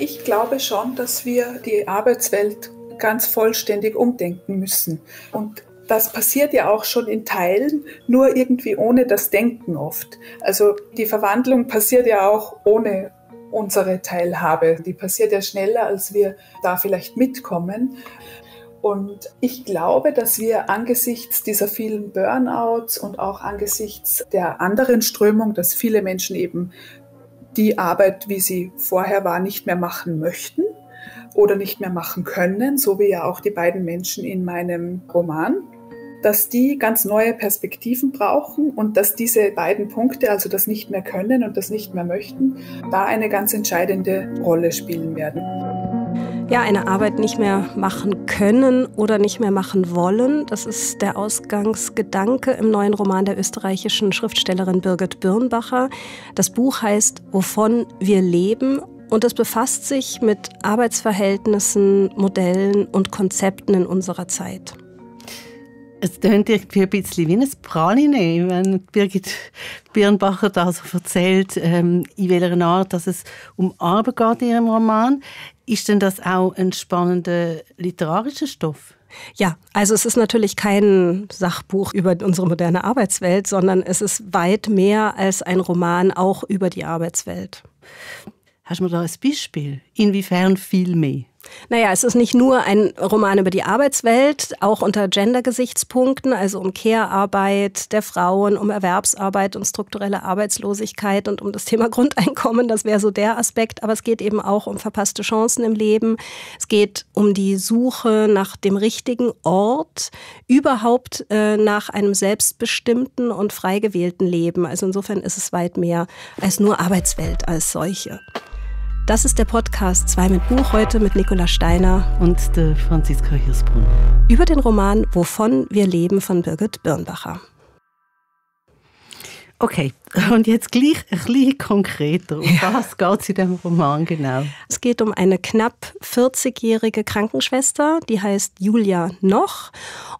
ich glaube schon, dass wir die Arbeitswelt ganz vollständig umdenken müssen. Und das passiert ja auch schon in Teilen, nur irgendwie ohne das Denken oft. Also die Verwandlung passiert ja auch ohne unsere Teilhabe. Die passiert ja schneller, als wir da vielleicht mitkommen. Und ich glaube, dass wir angesichts dieser vielen Burnouts und auch angesichts der anderen Strömung, dass viele Menschen eben die Arbeit, wie sie vorher war, nicht mehr machen möchten oder nicht mehr machen können, so wie ja auch die beiden Menschen in meinem Roman, dass die ganz neue Perspektiven brauchen und dass diese beiden Punkte, also das nicht mehr können und das nicht mehr möchten, da eine ganz entscheidende Rolle spielen werden. Ja, eine Arbeit nicht mehr machen können oder nicht mehr machen wollen, das ist der Ausgangsgedanke im neuen Roman der österreichischen Schriftstellerin Birgit Birnbacher. Das Buch heißt »Wovon wir leben« und es befasst sich mit Arbeitsverhältnissen, Modellen und Konzepten in unserer Zeit. Es klingt irgendwie ein bisschen wie ein Praline, wenn Birgit Birnbacher da so erzählt, in welcher Art dass es um Arbeit geht in ihrem Roman. Ist denn das auch ein spannender literarischer Stoff? Ja, also es ist natürlich kein Sachbuch über unsere moderne Arbeitswelt, sondern es ist weit mehr als ein Roman auch über die Arbeitswelt. Hast du mir da ein Beispiel? Inwiefern viel mehr? Naja, es ist nicht nur ein Roman über die Arbeitswelt, auch unter Gender-Gesichtspunkten, also um Care-Arbeit der Frauen, um Erwerbsarbeit und strukturelle Arbeitslosigkeit und um das Thema Grundeinkommen, das wäre so der Aspekt. Aber es geht eben auch um verpasste Chancen im Leben. Es geht um die Suche nach dem richtigen Ort, überhaupt nach einem selbstbestimmten und frei gewählten Leben. Also insofern ist es weit mehr als nur Arbeitswelt als solche. Das ist der Podcast 2 mit Buch, heute mit Nicola Steiner und der Franziska Hirsbrunn. Über den Roman Wovon wir leben von Birgit Birnbacher. Okay, und jetzt gleich ein bisschen konkreter. Um was geht es in diesem Roman genau? Es geht um eine knapp 40-jährige Krankenschwester, die heißt Julia Noch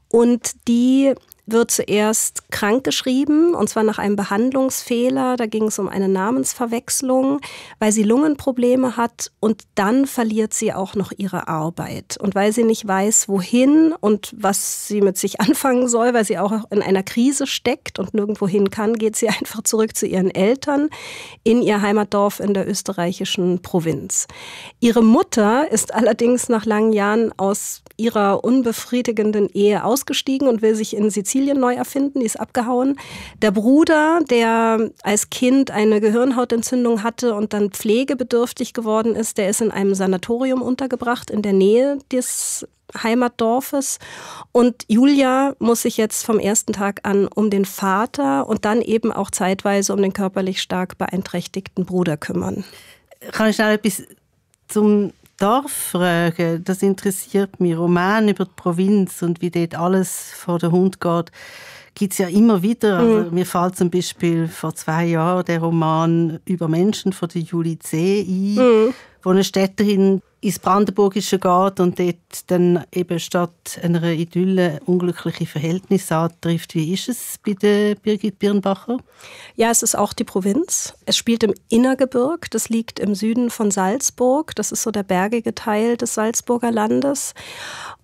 und die wird zuerst krankgeschrieben, und zwar nach einem Behandlungsfehler. Da ging es um eine Namensverwechslung, weil sie Lungenprobleme hat und dann verliert sie auch noch ihre Arbeit. Und weil sie nicht weiß, wohin und was sie mit sich anfangen soll, weil sie auch in einer Krise steckt und nirgendwo hin kann, geht sie einfach zurück zu ihren Eltern in ihr Heimatdorf in der österreichischen Provinz. Ihre Mutter ist allerdings nach langen Jahren aus ihrer unbefriedigenden Ehe ausgestiegen und will sich in Sizilien neu erfinden, die ist abgehauen. Der Bruder, der als Kind eine Gehirnhautentzündung hatte und dann pflegebedürftig geworden ist, der ist in einem Sanatorium untergebracht in der Nähe des Heimatdorfes. Und Julia muss sich jetzt vom ersten Tag an um den Vater und dann eben auch zeitweise um den körperlich stark beeinträchtigten Bruder kümmern. Kann ich schnell etwas zum Dorf fragen? Das interessiert mich. Roman über die Provinz und wie dort alles vor den Hund geht, gibt es ja immer wieder. Also, mir fällt zum Beispiel vor 2 Jahren der Roman «Über Menschen» von der Julie C. ein, wo eine Städterin ins Brandenburgische geht und dort dann eben statt einer Idylle unglückliche Verhältnisse antrifft. Wie ist es bei der Birgit Birnbacher? Ja, es ist auch die Provinz. Es spielt im Innergebirg. Das liegt im Süden von Salzburg. Das ist so der bergige Teil des Salzburger Landes.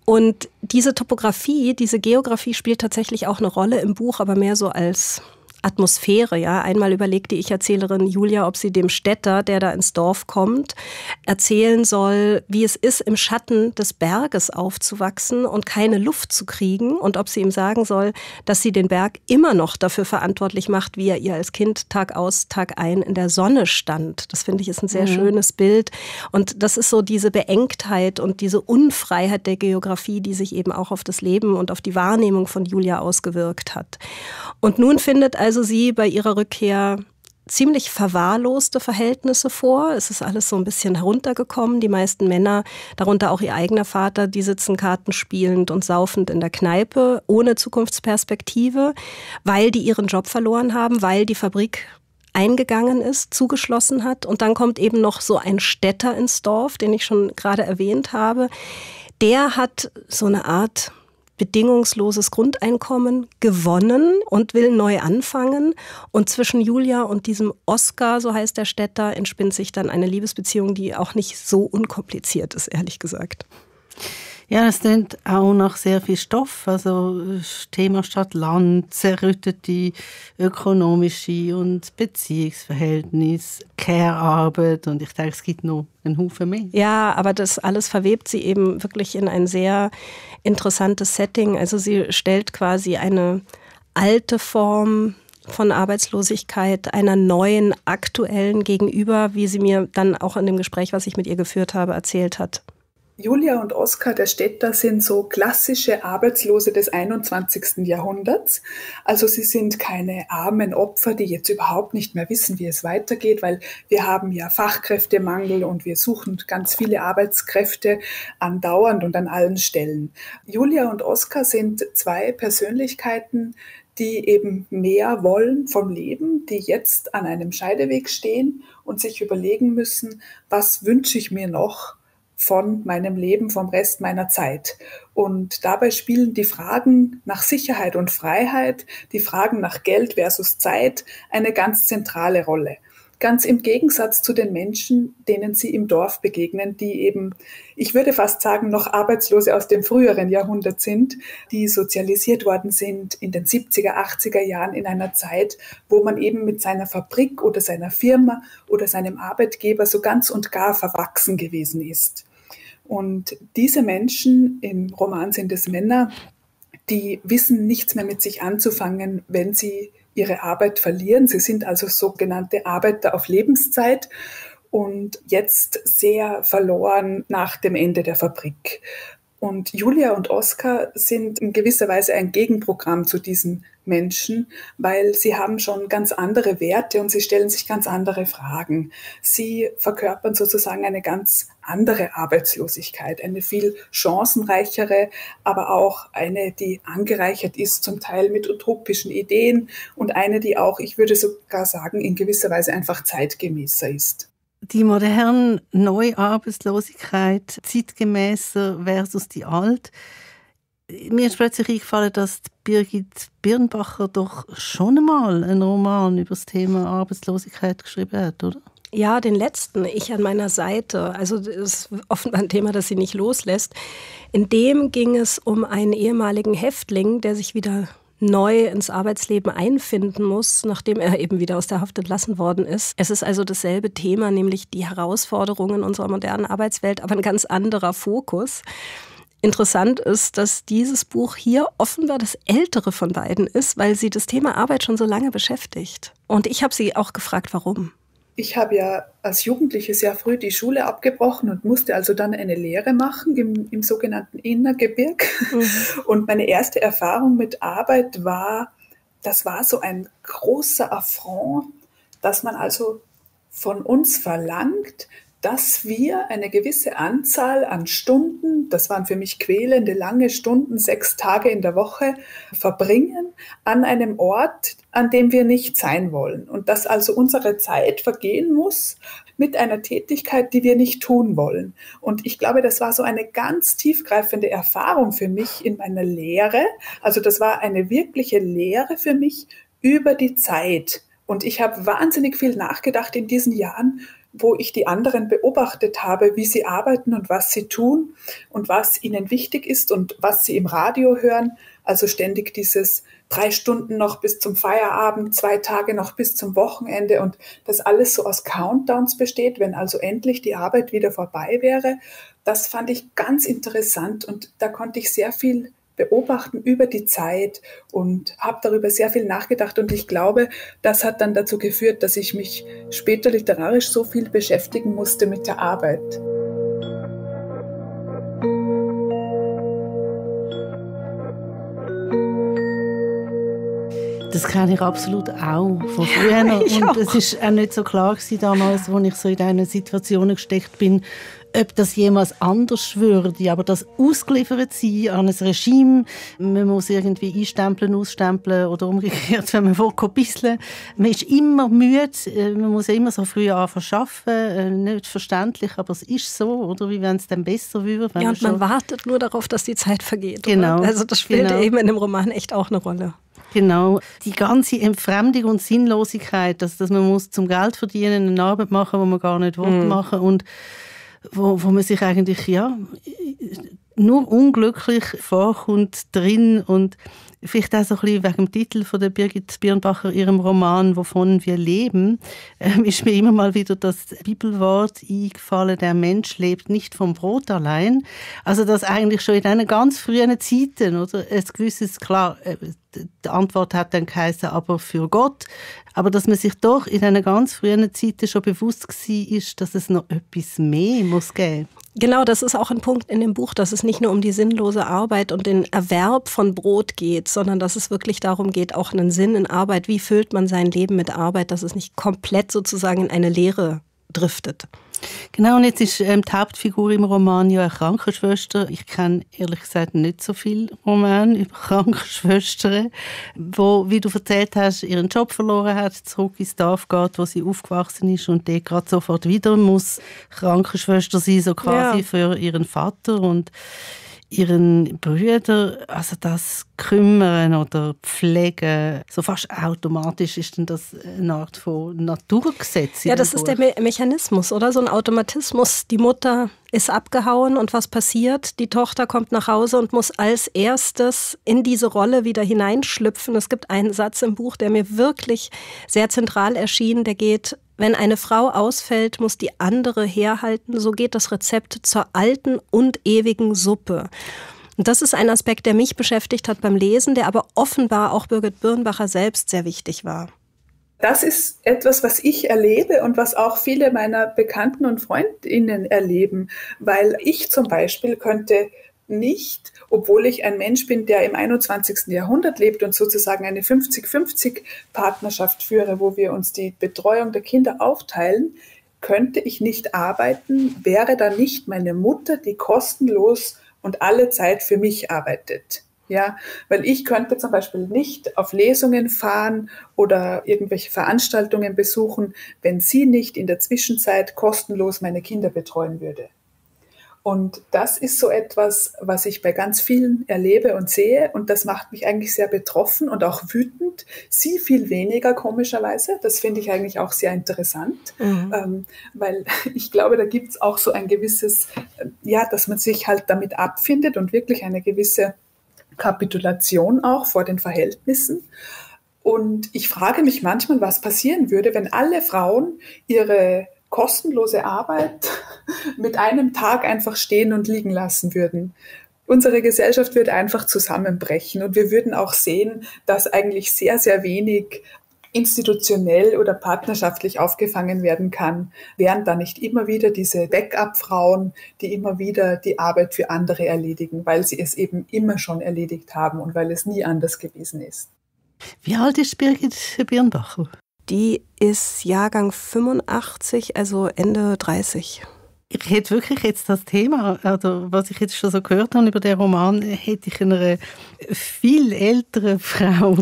Und diese Topografie, diese Geografie spielt tatsächlich auch eine Rolle im Buch, aber mehr so als Atmosphäre, ja. Einmal überlegt die Ich-Erzählerin Julia, ob sie dem Städter, der da ins Dorf kommt, erzählen soll, wie es ist, im Schatten des Berges aufzuwachsen und keine Luft zu kriegen, und ob sie ihm sagen soll, dass sie den Berg immer noch dafür verantwortlich macht, wie er ihr als Kind Tag aus, Tag ein in der Sonne stand. Das finde ich ist ein sehr schönes Bild. Und das ist so diese Beengtheit und diese Unfreiheit der Geografie, die sich eben auch auf das Leben und auf die Wahrnehmung von Julia ausgewirkt hat. Und nun findet also sie bei ihrer Rückkehr ziemlich verwahrloste Verhältnisse vor. Es ist alles so ein bisschen heruntergekommen. Die meisten Männer, darunter auch ihr eigener Vater, die sitzen kartenspielend und saufend in der Kneipe, ohne Zukunftsperspektive, weil die ihren Job verloren haben, weil die Fabrik eingegangen ist, zugeschlossen hat. Und dann kommt eben noch so ein Städter ins Dorf, den ich schon gerade erwähnt habe. Der hat so eine Art bedingungsloses Grundeinkommen gewonnen und will neu anfangen. Und zwischen Julia und diesem Oskar, so heißt der Städter, entspinnt sich dann eine Liebesbeziehung, die auch nicht so unkompliziert ist, ehrlich gesagt. Ja, es klingt auch nach sehr viel Stoff. Also Thema Stadt-Land, zerrüttete ökonomische und Beziehungsverhältnisse, Care-Arbeit und ich denke, es gibt noch einen Haufen mehr. Ja, aber das alles verwebt sie eben wirklich in ein sehr interessantes Setting. Also sie stellt quasi eine alte Form von Arbeitslosigkeit einer neuen, aktuellen gegenüber, wie sie mir dann auch in dem Gespräch, was ich mit ihr geführt habe, erzählt hat. Julia und Oskar, der Städter, sind so klassische Arbeitslose des 21. Jahrhunderts. Also sie sind keine armen Opfer, die jetzt überhaupt nicht mehr wissen, wie es weitergeht, weil wir haben ja Fachkräftemangel und wir suchen ganz viele Arbeitskräfte andauernd und an allen Stellen. Julia und Oskar sind zwei Persönlichkeiten, die eben mehr wollen vom Leben, die jetzt an einem Scheideweg stehen und sich überlegen müssen, was wünsche ich mir noch von meinem Leben, vom Rest meiner Zeit. Und dabei spielen die Fragen nach Sicherheit und Freiheit, die Fragen nach Geld versus Zeit eine ganz zentrale Rolle. Ganz im Gegensatz zu den Menschen, denen sie im Dorf begegnen, die eben, ich würde fast sagen, noch Arbeitslose aus dem früheren Jahrhundert sind, die sozialisiert worden sind in den 70er, 80er Jahren in einer Zeit, wo man eben mit seiner Fabrik oder seiner Firma oder seinem Arbeitgeber so ganz und gar verwachsen gewesen ist. Und diese Menschen, im Roman sind es Männer, die wissen nichts mehr mit sich anzufangen, wenn sie ihre Arbeit verlieren. Sie sind also sogenannte Arbeiter auf Lebenszeit und jetzt sehr verloren nach dem Ende der Fabrik. Und Julia und Oskar sind in gewisser Weise ein Gegenprogramm zu diesen Menschen, weil sie haben schon ganz andere Werte und sie stellen sich ganz andere Fragen. Sie verkörpern sozusagen eine ganz andere Arbeitslosigkeit, eine viel chancenreichere, aber auch eine, die angereichert ist, zum Teil mit utopischen Ideen und eine, die auch, ich würde sogar sagen, in gewisser Weise einfach zeitgemäßer ist. Die moderne neue Arbeitslosigkeit, zeitgemäßer versus die alte. Mir ist plötzlich eingefallen, dass Birgit Birnbacher doch schon einmal einen Roman über das Thema Arbeitslosigkeit geschrieben hat, oder? Ja, den letzten, Ich an meiner Seite. Also das ist offenbar ein Thema, das sie nicht loslässt. In dem ging es um einen ehemaligen Häftling, der sich wieder neu ins Arbeitsleben einfinden muss, nachdem er eben wieder aus der Haft entlassen worden ist. Es ist also dasselbe Thema, nämlich die Herausforderungen unserer modernen Arbeitswelt, aber ein ganz anderer Fokus. Interessant ist, dass dieses Buch hier offenbar das ältere von beiden ist, weil sie das Thema Arbeit schon so lange beschäftigt. Und ich habe sie auch gefragt, warum. Ich habe ja als Jugendliche sehr früh die Schule abgebrochen und musste also dann eine Lehre machen im sogenannten Innergebirg. Und meine erste Erfahrung mit Arbeit war, das war so ein großer Affront, dass man also von uns verlangt, dass wir eine gewisse Anzahl an Stunden, das waren für mich quälende, lange Stunden, 6 Tage in der Woche, verbringen an einem Ort, an dem wir nicht sein wollen. Und dass also unsere Zeit vergehen muss mit einer Tätigkeit, die wir nicht tun wollen. Und ich glaube, das war so eine ganz tiefgreifende Erfahrung für mich in meiner Lehre. Also das war eine wirkliche Lehre für mich über die Zeit. Und ich habe wahnsinnig viel nachgedacht in diesen Jahren, wo ich die anderen beobachtet habe, wie sie arbeiten und was sie tun und was ihnen wichtig ist und was sie im Radio hören. Also ständig dieses 3 Stunden noch bis zum Feierabend, 2 Tage noch bis zum Wochenende und das alles so aus Countdowns besteht, wenn also endlich die Arbeit wieder vorbei wäre. Das fand ich ganz interessant und da konnte ich sehr viel beobachten über die Zeit und habe darüber sehr viel nachgedacht und ich glaube, das hat dann dazu geführt, dass ich mich später literarisch so viel beschäftigen musste mit der Arbeit. Das kenne ich absolut auch von früher. Und es war auch nicht so klar gewesen damals, als ich so in diesen Situationen gesteckt bin, ob das jemals anders würde. Aber das ausgeliefert sein an ein Regime, man muss irgendwie einstempeln, ausstempeln oder umgekehrt, wenn man bisseln. Man ist immer müde, man muss ja immer so früh anfangen zu arbeiten. Nicht verständlich, aber es ist so, oder wie wenn es dann besser würde. Ja, und man wartet nur darauf, dass die Zeit vergeht. Genau. Oder? Also das spielt eben in dem Roman echt auch eine Rolle. Genau. Die ganze Entfremdung und Sinnlosigkeit, dass man muss zum Geld verdienen eine Arbeit machen, die man gar nicht machen will und wo man sich eigentlich nur unglücklich vorkommt drin und vielleicht auch so ein bisschen wegen dem Titel von der Birgit Birnbacher, ihrem Roman «Wovon wir leben», ist mir immer mal wieder das Bibelwort eingefallen, der Mensch lebt nicht vom Brot allein. Also dass eigentlich schon in diesen ganz frühen Zeiten, oder, ein gewisses, klar, die Antwort hat dann geheißen, aber für Gott, aber dass man sich doch in diesen ganz frühen Zeiten schon bewusst war, dass es noch etwas mehr muss geben. Genau, das ist auch ein Punkt in dem Buch, dass es nicht nur um die sinnlose Arbeit und den Erwerb von Brot geht, sondern dass es wirklich darum geht, auch einen Sinn in Arbeit. Wie füllt man sein Leben mit Arbeit, dass es nicht komplett sozusagen in eine Leere driftet? Genau, und jetzt ist die Hauptfigur im Roman ja eine Krankenschwester. Ich kenne ehrlich gesagt nicht so viele Romane über Krankenschwestern, wo, wie du erzählt hast, ihren Job verloren hat, zurück ins Dorf geht, wo sie aufgewachsen ist und dort gerade sofort wieder muss Krankenschwester sein, so quasi für ihren Vater und ihren Brüder, also das Kümmern oder Pflegen, so fast automatisch ist denn das eine Art von Naturgesetz. Ja, das ist der Mechanismus, oder? So ein Automatismus. Die Mutter ist abgehauen und was passiert? Die Tochter kommt nach Hause und muss als erstes in diese Rolle wieder hineinschlüpfen. Es gibt einen Satz im Buch, der mir wirklich sehr zentral erschien, der geht: Wenn eine Frau ausfällt, muss die andere herhalten. So geht das Rezept zur alten und ewigen Suppe. Und das ist ein Aspekt, der mich beschäftigt hat beim Lesen, der aber offenbar auch Birgit Birnbacher selbst sehr wichtig war. Das ist etwas, was ich erlebe und was auch viele meiner Bekannten und Freundinnen erleben, weil ich zum Beispiel könnte nicht, obwohl ich ein Mensch bin, der im 21. Jahrhundert lebt und sozusagen eine 50-50-Partnerschaft führe, wo wir uns die Betreuung der Kinder aufteilen, könnte ich nicht arbeiten, wäre da nicht meine Mutter, die kostenlos und alle Zeit für mich arbeitet. Ja, weil ich könnte zum Beispiel nicht auf Lesungen fahren oder irgendwelche Veranstaltungen besuchen, wenn sie nicht in der Zwischenzeit kostenlos meine Kinder betreuen würde. Und das ist so etwas, was ich bei ganz vielen erlebe und sehe. Und das macht mich eigentlich sehr betroffen und auch wütend. Sie viel weniger, komischerweise. Das finde ich eigentlich auch sehr interessant. Weil ich glaube, da gibt es auch so ein gewisses, dass man sich halt damit abfindet und wirklich eine gewisse Kapitulation auch vor den Verhältnissen. Und ich frage mich manchmal, was passieren würde, wenn alle Frauen ihre kostenlose Arbeit mit einem Tag einfach stehen und liegen lassen würden. Unsere Gesellschaft würde einfach zusammenbrechen und wir würden auch sehen, dass eigentlich sehr, sehr wenig institutionell oder partnerschaftlich aufgefangen werden kann, wären da nicht immer wieder diese Backup-Frauen, die immer wieder die Arbeit für andere erledigen, weil sie es eben immer schon erledigt haben und weil es nie anders gewesen ist. Wie alt ist Birgit Birnbacher? Die ist Jahrgang 85, also Ende 30. Ich hätte wirklich jetzt das Thema, also was ich jetzt schon so gehört habe über den Roman, hätte ich einer viel älteren Frau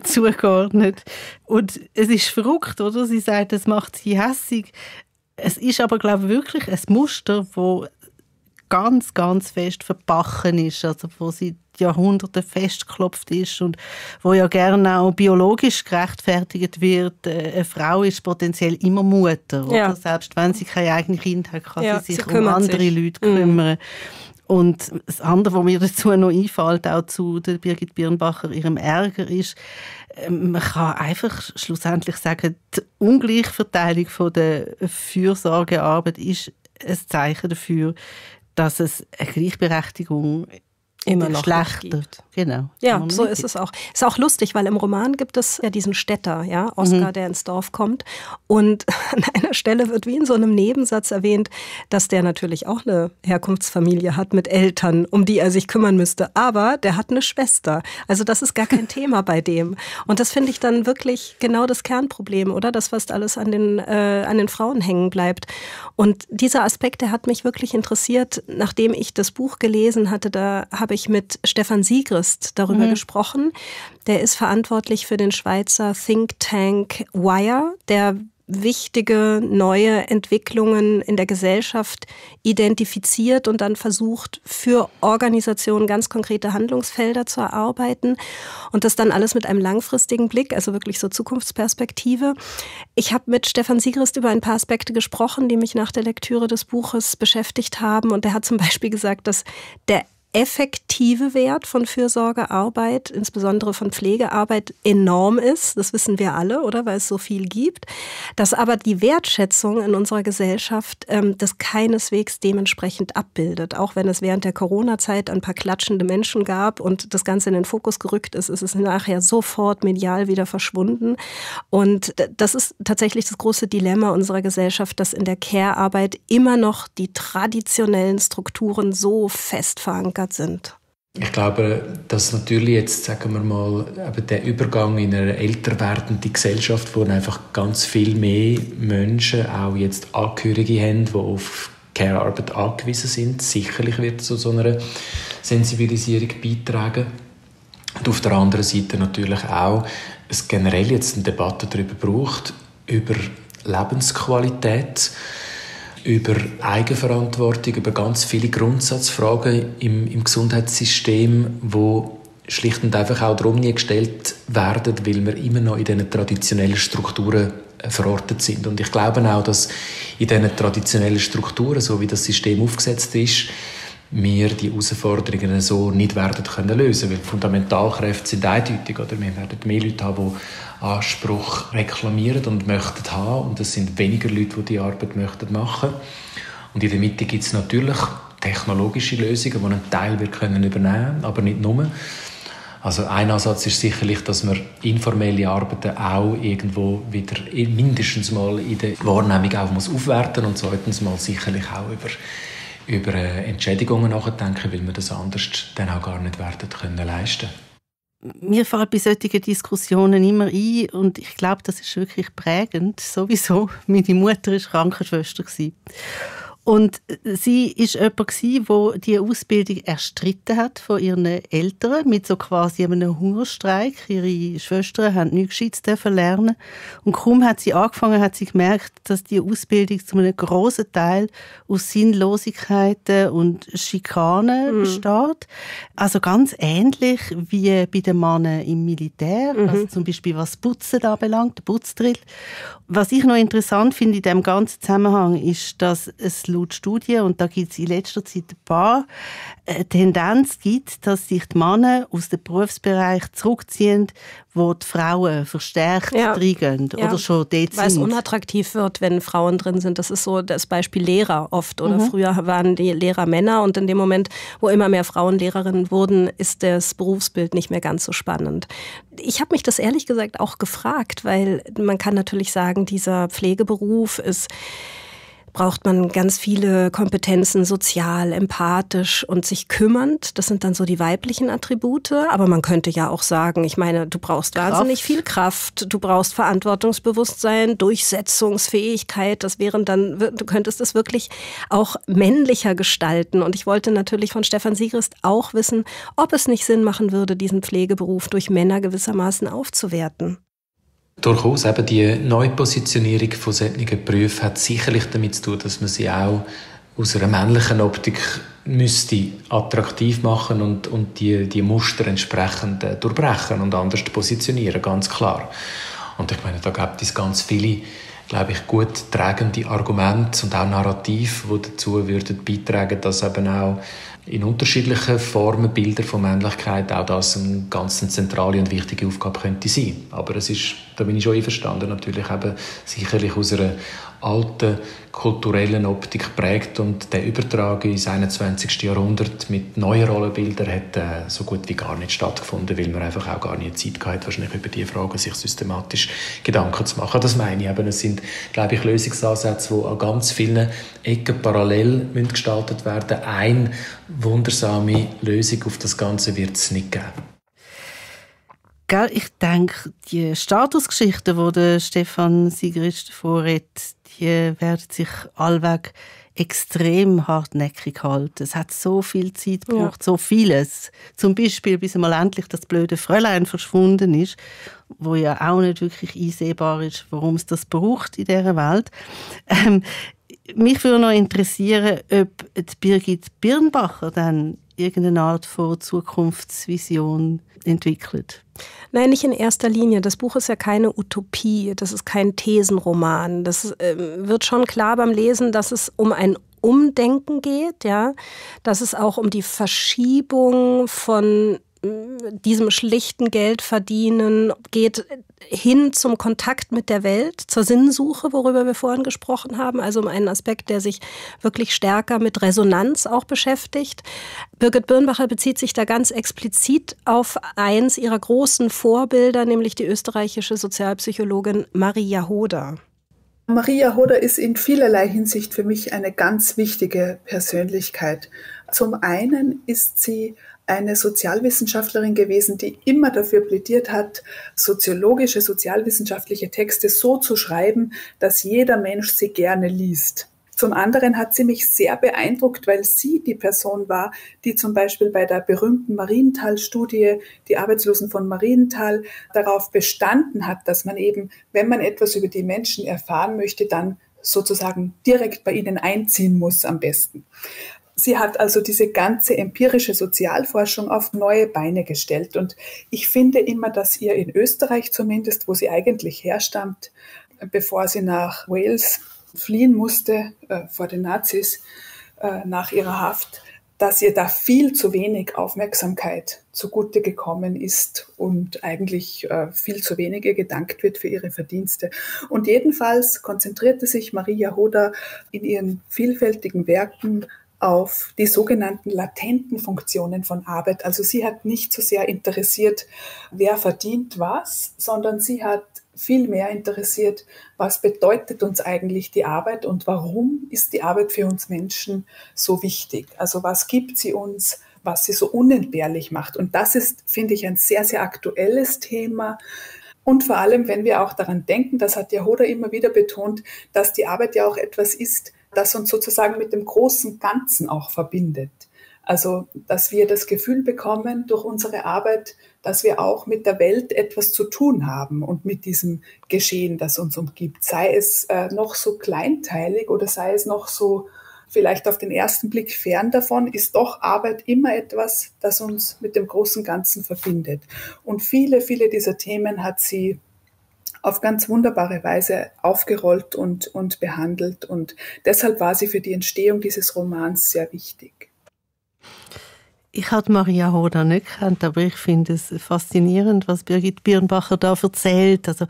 zugeordnet. Und es ist verrückt, oder? Sie sagt, es macht sie hässig. Es ist aber, glaube ich, wirklich ein Muster, das ganz, ganz fest verbacken ist, also wo sie Jahrhunderte festgeklopft ist und wo ja gerne auch biologisch gerechtfertigt wird. Eine Frau ist potenziell immer Mutter. Oder? Selbst wenn sie keine eigenen Kinder hat, kann sie sich um andere Leute kümmern. Und das andere, was mir dazu noch einfällt, auch zu der Birgit Birnbacher, ihrem Ärger ist, man kann einfach schlussendlich sagen, die Ungleichverteilung von der Fürsorgearbeit ist ein Zeichen dafür, dass es eine Gleichberechtigung immer noch Geschlechter gibt. Genau. Ja, so ist es auch. Ist auch lustig, weil im Roman gibt es ja diesen Städter, ja, Oskar, der ins Dorf kommt. Und an einer Stelle wird wie in so einem Nebensatz erwähnt, dass der natürlich auch eine Herkunftsfamilie hat mit Eltern, um die er sich kümmern müsste. Aber der hat eine Schwester. Also das ist gar kein Thema bei dem. Und das finde ich dann wirklich genau das Kernproblem, oder? Das fast alles an den Frauen hängen bleibt. Und dieser Aspekt, der hat mich wirklich interessiert. Nachdem ich das Buch gelesen hatte, da habe ich mit Stefan Siegrist darüber gesprochen. Der ist verantwortlich für den Schweizer Think Tank Wire, der wichtige neue Entwicklungen in der Gesellschaft identifiziert und dann versucht, für Organisationen ganz konkrete Handlungsfelder zu erarbeiten und das dann alles mit einem langfristigen Blick, also wirklich so Zukunftsperspektive. Ich habe mit Stefan Siegrist über ein paar Aspekte gesprochen, die mich nach der Lektüre des Buches beschäftigt haben, und er hat zum Beispiel gesagt, dass der effektive Wert von Fürsorgearbeit, insbesondere von Pflegearbeit, enorm ist. Das wissen wir alle, oder? Weil es so viel gibt. Dass aber die Wertschätzung in unserer Gesellschaft das keineswegs dementsprechend abbildet. Auch wenn es während der Corona-Zeit ein paar klatschende Menschen gab und das Ganze in den Fokus gerückt ist, ist es nachher sofort medial wieder verschwunden. Und das ist tatsächlich das große Dilemma unserer Gesellschaft, dass in der Care-Arbeit immer noch die traditionellen Strukturen so fest verankert sind. Ich glaube, dass natürlich jetzt, sagen wir mal, eben der Übergang in eine älter werdende Gesellschaft, wo einfach ganz viel mehr Menschen auch jetzt Angehörige haben, die auf Care-Arbeit angewiesen sind, sicherlich wird zu so einer Sensibilisierung beitragen. Und auf der anderen Seite natürlich auch es generell jetzt eine Debatte darüber braucht, über Lebensqualität, über Eigenverantwortung, über ganz viele Grundsatzfragen im Gesundheitssystem, wo schlicht und einfach auch darum nie gestellt werden, weil wir immer noch in diesen traditionellen Strukturen verortet sind. Und ich glaube auch, dass in diesen traditionellen Strukturen, so wie das System aufgesetzt ist, wir die Herausforderungen so nicht werden können lösen, weil die Fundamentalkräfte sind eindeutig. Oder? Wir werden mehr Leute haben, die Anspruch reklamieren und möchten haben, und es sind weniger Leute, die Arbeit möchten machen. Und in der Mitte gibt es natürlich technologische Lösungen, die einen Teil wir können übernehmen, aber nicht nur. Also ein Ansatz ist sicherlich, dass man informelle Arbeiten auch irgendwo wieder mindestens mal in der Wahrnehmung auch aufwerten muss, und zweitens mal sicherlich auch über Entschädigungen nachdenken, weil wir das anders dann auch gar nicht werden können leisten. Mir fällt bei solchen Diskussionen immer ein, und ich glaube, das ist wirklich prägend, sowieso. Meine Mutter war Krankenschwester. Und sie war jemand, der diese Ausbildung erstritten hat von ihren Eltern, mit so quasi einem Hungerstreik. Ihre Schwestern haben nichts Gescheites lernen. Und kaum hat sie angefangen, hat sie gemerkt, dass die Ausbildung zu einem grossen Teil aus Sinnlosigkeiten und Schikanen besteht. Also ganz ähnlich wie bei den Männern im Militär, also zum Beispiel was Putzen anbelangt, der Putzdrill. Was ich noch interessant finde in diesem ganzen Zusammenhang ist, dass es laut Studien, und da gibt es in letzter Zeit ein paar, eine Tendenz gibt, dass sich die Männer aus dem Berufsbereich zurückziehen, wo die Frauen verstärkt reingehen oder schon dort sind. Weil es unattraktiv wird, wenn Frauen drin sind. Das ist so das Beispiel Lehrer oft. Oder früher waren die Lehrer Männer, und in dem Moment, wo immer mehr Frauen Lehrerinnen wurden, ist das Berufsbild nicht mehr ganz so spannend. Ich habe mich das ehrlich gesagt auch gefragt, weil man kann natürlich sagen, dieser Pflegeberuf braucht man ganz viele Kompetenzen, sozial, empathisch und sich kümmernd. Das sind dann so die weiblichen Attribute. Aber man könnte ja auch sagen, ich meine, du brauchst wahnsinnig viel Kraft, du brauchst Verantwortungsbewusstsein, Durchsetzungsfähigkeit. Das wären dann, du könntest es wirklich auch männlicher gestalten. Und ich wollte natürlich von Stefan Siegrist auch wissen, ob es nicht Sinn machen würde, diesen Pflegeberuf durch Männer gewissermaßen aufzuwerten. Durchaus. Eben die Neupositionierung von solchen Berufen hat sicherlich damit zu tun, dass man sie auch aus einer männlichen Optik müsste attraktiv machen und die Muster entsprechend durchbrechen und anders positionieren, ganz klar. Und ich meine, da gibt es ganz viele, glaube ich, gut tragende Argumente und auch Narrative, die dazu würden beitragen, dass eben auch in unterschiedlichen Formen, Bilder von Männlichkeit auch das eine ganz zentrale und wichtige Aufgabe könnte sein. Aber es ist Da bin ich schon einverstanden, natürlich eben sicherlich aus einer alten kulturellen Optik prägt und der Übertrag ins 21. Jahrhundert mit neuen Rollenbildern hat so gut wie gar nicht stattgefunden, weil man einfach auch gar nicht Zeit gehabt hat, wahrscheinlich über diese Fragen sich systematisch Gedanken zu machen. Das meine ich eben. Es sind, glaube ich, Lösungsansätze, die an ganz vielen Ecken parallel gestaltet werden. Eine wundersame Lösung auf das Ganze wird es nicht geben. Ich denke, die Statusgeschichten, die Stefan Sigrist vorredet, die werden sich allweg extrem hartnäckig halten. Es hat so viel Zeit gebraucht, so vieles. Zum Beispiel, bis einmal endlich das blöde Fräulein verschwunden ist, wo ja auch nicht wirklich einsehbar ist, warum es das braucht in dieser Welt. Mich würde noch interessieren, ob die Birgit Birnbacher dann irgendeine Art von Zukunftsvision entwickelt. Nein, nicht in erster Linie. Das Buch ist ja keine Utopie, das ist kein Thesenroman. Das wird schon klar beim Lesen, dass es um ein Umdenken geht, ja, dass es auch um die Verschiebung von diesem schlichten Geldverdienen geht hin zum Kontakt mit der Welt, zur Sinnsuche, worüber wir vorhin gesprochen haben, also um einen Aspekt, der sich wirklich stärker mit Resonanz auch beschäftigt. Birgit Birnbacher bezieht sich da ganz explizit auf eins ihrer großen Vorbilder, nämlich die österreichische Sozialpsychologin Marie Jahoda. Marie Jahoda ist in vielerlei Hinsicht für mich eine ganz wichtige Persönlichkeit. Zum einen ist sie eine Sozialwissenschaftlerin gewesen, die immer dafür plädiert hat, soziologische, sozialwissenschaftliche Texte so zu schreiben, dass jeder Mensch sie gerne liest. Zum anderen hat sie mich sehr beeindruckt, weil sie die Person war, die zum Beispiel bei der berühmten Marienthal-Studie, die Arbeitslosen von Marienthal, darauf bestanden hat, dass man eben, wenn man etwas über die Menschen erfahren möchte, dann sozusagen direkt bei ihnen einziehen muss am besten. Sie hat also diese ganze empirische Sozialforschung auf neue Beine gestellt. Und ich finde immer, dass ihr in Österreich zumindest, wo sie eigentlich herstammt, bevor sie nach Wales fliehen musste vor den Nazis nach ihrer Haft, dass ihr da viel zu wenig Aufmerksamkeit zugute gekommen ist und eigentlich viel zu wenig ihr gedankt wird für ihre Verdienste. Und jedenfalls konzentrierte sich Marie Jahoda in ihren vielfältigen Werken auf die sogenannten latenten Funktionen von Arbeit. Also sie hat nicht so sehr interessiert, wer verdient was, sondern sie hat viel mehr interessiert, was bedeutet uns eigentlich die Arbeit und warum ist die Arbeit für uns Menschen so wichtig? Also was gibt sie uns, was sie so unentbehrlich macht? Und das ist, finde ich, ein sehr, sehr aktuelles Thema. Und vor allem, wenn wir auch daran denken, das hat Jahoda immer wieder betont, dass die Arbeit ja auch etwas ist, das uns sozusagen mit dem großen Ganzen auch verbindet. Also, dass wir das Gefühl bekommen durch unsere Arbeit, dass wir auch mit der Welt etwas zu tun haben und mit diesem Geschehen, das uns umgibt. Sei es noch so kleinteilig oder sei es noch so vielleicht auf den ersten Blick fern davon, ist doch Arbeit immer etwas, das uns mit dem großen Ganzen verbindet. Und viele, viele dieser Themen hat sie auf ganz wunderbare Weise aufgerollt und behandelt. Und deshalb war sie für die Entstehung dieses Romans sehr wichtig. Ich habe Marie Jahoda nicht gekannt, aber ich finde es faszinierend, was Birgit Birnbacher da erzählt. Also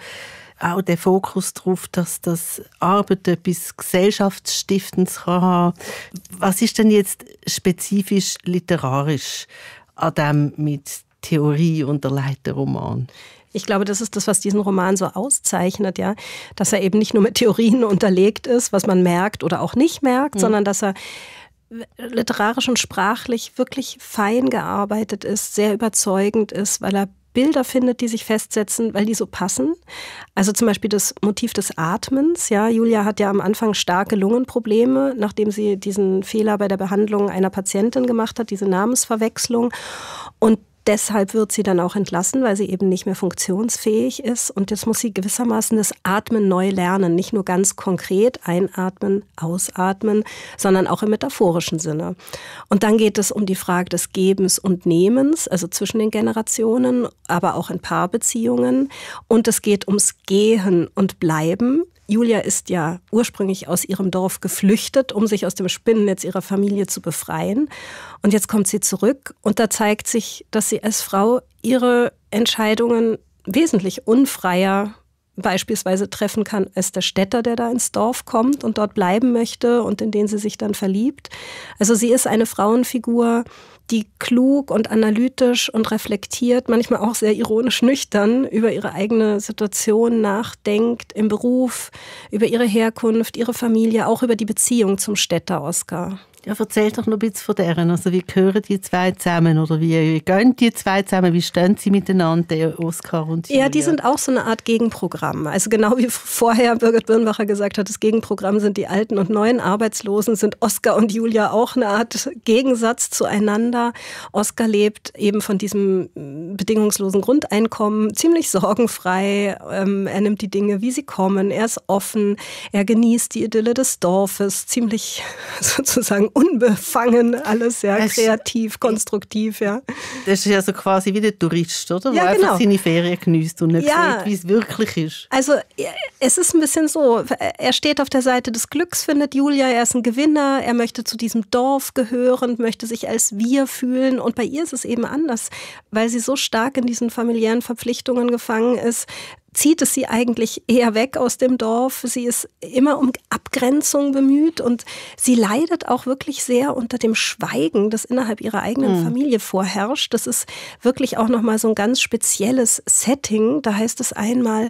auch der Fokus darauf, dass das Arbeit etwas Gesellschaftsstiftendes kann haben. Was ist denn jetzt spezifisch literarisch an dem mit Theorie unterlegten Roman? Ich glaube, das ist das, was diesen Roman so auszeichnet, ja, dass er eben nicht nur mit Theorien unterlegt ist, was man merkt oder auch nicht merkt, sondern dass er literarisch und sprachlich wirklich fein gearbeitet ist, sehr überzeugend ist, weil er Bilder findet, die sich festsetzen, weil die so passen. Also zum Beispiel das Motiv des Atmens. Ja, Julia hat ja am Anfang starke Lungenprobleme, nachdem sie diesen Fehler bei der Behandlung einer Patientin gemacht hat, diese Namensverwechslung. Und deshalb wird sie dann auch entlassen, weil sie eben nicht mehr funktionsfähig ist. Und jetzt muss sie gewissermaßen das Atmen neu lernen. Nicht nur ganz konkret einatmen, ausatmen, sondern auch im metaphorischen Sinne. Und dann geht es um die Frage des Gebens und Nehmens, also zwischen den Generationen, aber auch in Paarbeziehungen. Und es geht ums Gehen und Bleiben. Julia ist ja ursprünglich aus ihrem Dorf geflüchtet, um sich aus dem Spinnennetz ihrer Familie zu befreien. Und jetzt kommt sie zurück und da zeigt sich, dass sie als Frau ihre Entscheidungen wesentlich unfreier beispielsweise treffen kann, als der Städter, der da ins Dorf kommt und dort bleiben möchte und in den sie sich dann verliebt. Also sie ist eine Frauenfigur, die klug und analytisch und reflektiert, manchmal auch sehr ironisch nüchtern über ihre eigene Situation nachdenkt, im Beruf, über ihre Herkunft, ihre Familie, auch über die Beziehung zum Städter Oskar. Ja, erzähl doch noch ein bisschen von deren. Also wie gehören die zwei zusammen oder wie gehen die zwei zusammen? Wie stehen sie miteinander, der Oskar und Julia? Ja, die sind auch so eine Art Gegenprogramm. Also genau wie vorher Birgit Birnbacher gesagt hat, das Gegenprogramm sind die alten und neuen Arbeitslosen, sind Oskar und Julia auch eine Art Gegensatz zueinander. Oskar lebt eben von diesem bedingungslosen Grundeinkommen ziemlich sorgenfrei. Er nimmt die Dinge, wie sie kommen. Er ist offen. Er genießt die Idylle des Dorfes, ziemlich sozusagen unbefangen, alles sehr kreativ, konstruktiv, ja. Das ist ja so quasi wie der Tourist, oder? Ja, der genau. Einfach seine Ferien genießt und nicht ja. sieht, wie es wirklich ist. Also es ist ein bisschen so, er steht auf der Seite des Glücks, findet Julia, er ist ein Gewinner, er möchte zu diesem Dorf gehören, möchte sich als wir fühlen und bei ihr ist es eben anders, weil sie so stark in diesen familiären Verpflichtungen gefangen ist, zieht es sie eigentlich eher weg aus dem Dorf. Sie ist immer um Abgrenzung bemüht und sie leidet auch wirklich sehr unter dem Schweigen, das innerhalb ihrer eigenen Familie vorherrscht. Das ist wirklich auch nochmal so ein ganz spezielles Setting. Da heißt es einmal,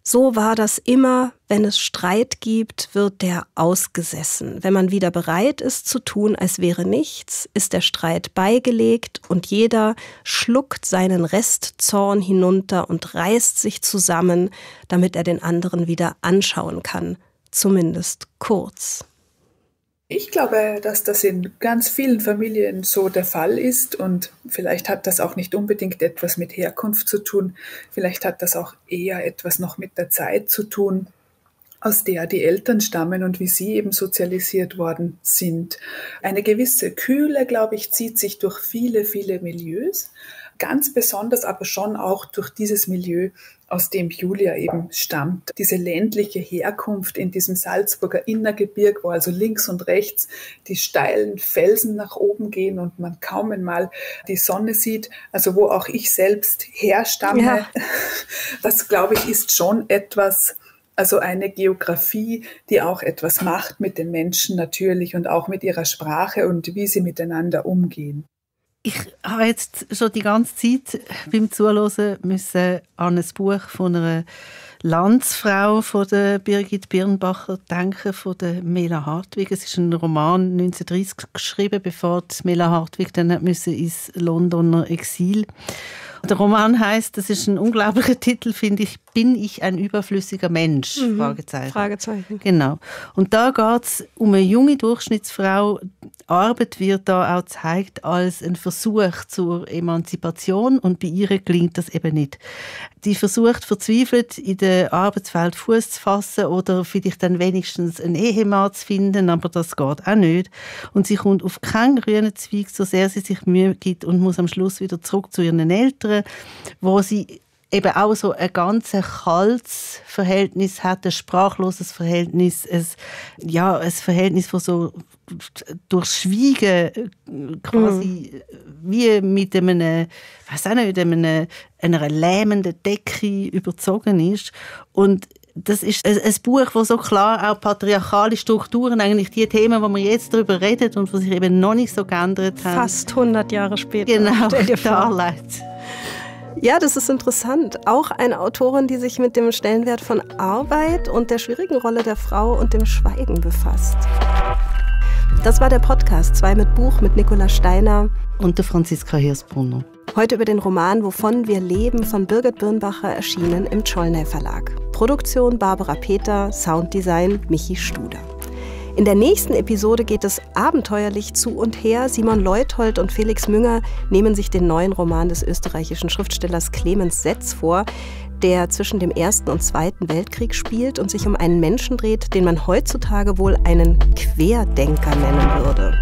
so war das immer, wenn es Streit gibt, wird der ausgesessen. Wenn man wieder bereit ist zu tun, als wäre nichts, ist der Streit beigelegt und jeder schluckt seinen Restzorn hinunter und reißt sich zusammen, damit er den anderen wieder anschauen kann. Zumindest kurz. Ich glaube, dass das in ganz vielen Familien so der Fall ist und vielleicht hat das auch nicht unbedingt etwas mit Herkunft zu tun. Vielleicht hat das auch eher etwas noch mit der Zeit zu tun, aus der die Eltern stammen und wie sie eben sozialisiert worden sind. Eine gewisse Kühle, glaube ich, zieht sich durch viele, viele Milieus. Ganz besonders aber schon auch durch dieses Milieu, aus dem Julia eben stammt. Diese ländliche Herkunft in diesem Salzburger Innergebirg, wo also links und rechts die steilen Felsen nach oben gehen und man kaum einmal die Sonne sieht. Also wo auch ich selbst herstamme. Ja. Das, glaube ich, ist schon etwas, also eine Geografie, die auch etwas macht mit den Menschen natürlich und auch mit ihrer Sprache und wie sie miteinander umgehen. Ich habe jetzt schon die ganze Zeit beim Zuhören müssen an ein Buch von einer Landsfrau von der Birgit Birnbacher denken, von der Mela Hartwig. Es ist ein Roman 1930 geschrieben, bevor die Mela Hartwig dann ins Londoner Exil. Der Roman heisst, das ist ein unglaublicher Titel, finde ich, «Bin ich ein überflüssiger Mensch?» Fragezeichen. Genau. Und da geht es um eine junge Durchschnittsfrau. Arbeit wird da auch gezeigt als ein Versuch zur Emanzipation und bei ihr gelingt das eben nicht. Die versucht verzweifelt in der Arbeitswelt Fuß zu fassen oder vielleicht dann wenigstens einen Ehemann zu finden, aber das geht auch nicht. Und sie kommt auf keinen grünen Zweig, so sehr sie sich Mühe gibt und muss am Schluss wieder zurück zu ihren Eltern, wo sie eben auch so ein ganz kaltes Verhältnis hat, ein sprachloses Verhältnis, ein Verhältnis von so durch Schweigen quasi wie mit einer lähmenden Decke überzogen ist. Und das ist ein Buch, das so klar auch patriarchale Strukturen, eigentlich die Themen, wo wir jetzt darüber reden und die sich eben noch nicht so geändert haben. Fast 100 Jahre später. Genau, darlegt. Ja, das ist interessant. Auch eine Autorin, die sich mit dem Stellenwert von Arbeit und der schwierigen Rolle der Frau und dem Schweigen befasst. Das war der Podcast 2 mit Buch mit Nicola Steiner und der Franziska Hirsbrunner. Heute über den Roman Wovon wir leben von Birgit Birnbacher, erschienen im Czollner Verlag. Produktion Barbara Peter, Sounddesign Michi Studer. In der nächsten Episode geht es abenteuerlich zu und her. Simon Leuthold und Felix Münger nehmen sich den neuen Roman des österreichischen Schriftstellers Clemens Setz vor, der zwischen dem Ersten und Zweiten Weltkrieg spielt und sich um einen Menschen dreht, den man heutzutage wohl einen Querdenker nennen würde.